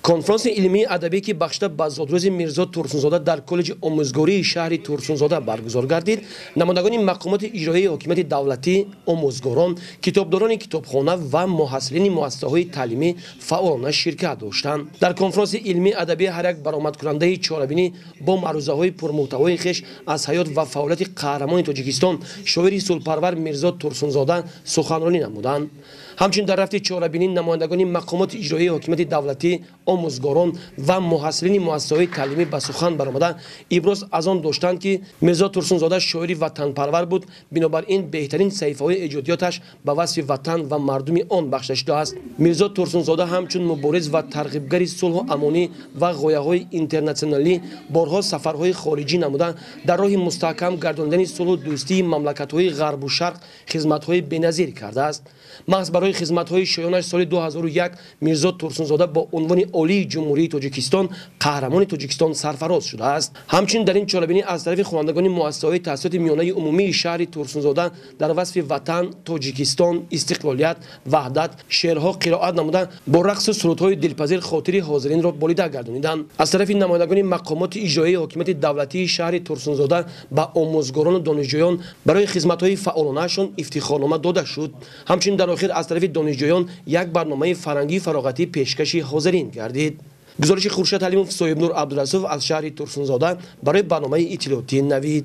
Конфронси илмии адабӣ, ки бахшида ба зодрӯзи Мирзо Турсунзода дар коллеҷи омӯзгории шаҳри Турсунзода баргузор гардид, намояндагони мақомоти иҷроияи ҳокимияти давлатӣ, омӯзгорон, китобдорони китобхона ва муҳассилини муассисаҳои таълимӣ фаъолона ширкат доштанд. Дар конфронси илмии адабӣ ҳар як баромадкунандаи чорабинӣ бо маърузаҳои пурмуҳтавои хеш аз ҳаёт ва фаъолияти қаҳрамони Тоҷикистон, шоири сулҳпарвар Мирзо Турсунзода суханронӣ намуданд. Ҳамчунин дар рафти чорабинӣ намояндагони мақомоти иҷроияи ҳокимияти давлатӣ, омӯзгорон ва муҳассилини муассисаҳои таълимӣ ба сухан баромада иброз аз он доштанд, ки Мирзо Турсунзода шоири ватанпарвар буд, бинобар ин беҳтарин саҳифаҳои эҷодиёташ ба васфи ватан ва мардуми он бахшида шудааст. Мирзо Турсунзода ҳамчун мубориз ва тарғибгари сулҳу амонӣ ва ғояҳои интернатсионалӣ борҳо сафарҳои хориҷӣ намуда, дар роҳи мустаҳкам гардонидани сулҳу дӯстии мамлакатҳои ғарбу шарқ хизматҳои беназир кардааст. Маҳз барои хизматҳои шоёнаш соли 2001 Мирзо Турсунзода бо унвони Олии Ҷумҳурии Тоҷикистон Қаҳрамони Тоҷикистон сарфароз шудааст. Ҳамчунин дар ин чорабинӣ аз тарафи хонандагони муассисаҳои таҳсилоти миёнаи умумии шаҳри Турсунзода дар васфи ватан, Тоҷикистон, истиқлолият, ваҳдат шеърҳо қироат намуда, бо рақсу сурудҳои дилпазир хотири ҳозиринро болида гардониданд. Аз тарафи намояндагони мақомоти иҷроияи ҳокимияти давлатии шаҳри Турсунзода ба омӯзгорону донишҷӯён барои хизматҳои фаъолонаашон ифтихорнома дода шуд. Ҳамчунин дар охир аз тарафи донишҷӯён як барномаи фарҳангию фароғатӣ пешкаши ҳозирин гардид. Гузориши Хуршед Ҳалимов, Соҳибнур Абдурасулов аз шаҳри Турсунзода барои барномаи иттилоотии Навид.